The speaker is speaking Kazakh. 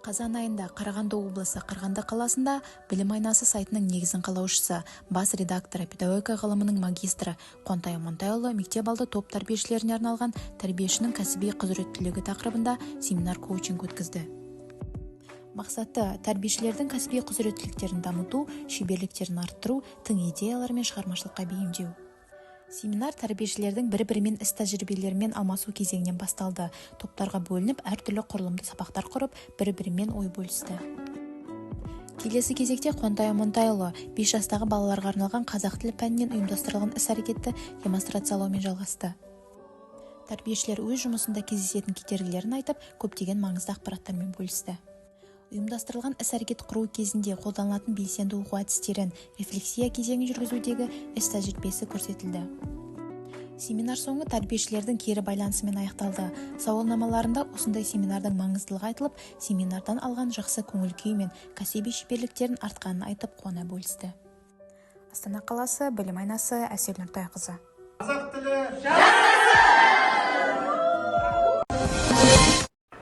Қазан айында Қарағанды облысы, Қарағанды қаласында «Білім айнасы» сайтының негізін қалаушысы, бас редакторы, педагогика ғылымының магистрі Қуантай Амантайұлы мектеп алды топ тәрбиешілеріне арналған «Тәрбиешінің кәсіби құзыреттілігі» тақырыбында семинар-коучинг өткізді. Мақсаты: тәрбиешілердің кәсіби құзыреттіліктерін дамыту, шеберліктерін арттыру, тың идеялар мен шығармашылыққа бейімдеу. Семинар тәрбиешілердің бір-бірімен іс-тәжірибелерімен алмасу кезеңінен басталды. Топтарға бөлініп, әртүрлі құрылымды сабақтар құрып, бір-бірімен ой бөлісті. Келесі кезекте Қуантай Амантайұлы 5 жастағы балаларға арналған қазақ тілі пәнінен ұйымдастырылған іс-әрекетті демонстрациялаумен жалғасты. Тәрбиешілер өз жұмысында кездесетін кедергілерін айтып, көптеген маңызды ақпараттармен бөлісті. Ұйымдастырылған іс-әрекет құру кезінде қолданылатын белсенді оқу әдістерін, рефлексия кезеңін жүргізудегі іс-тәжірибесі көрсетілді. Семинар соңы тәрбиешілердің кері байланысымен аяқталды. Сауалнамаларында осындай семинардың маңыздылығы айтылып, семинардан алған жақсы көңіл-күй мен кәсіби шеберліктерін артқанын айтып, қуана бөлісті. Астана қаласы, «Білім айнасы», Әсел Нұртайқызы. Қазақ тілі.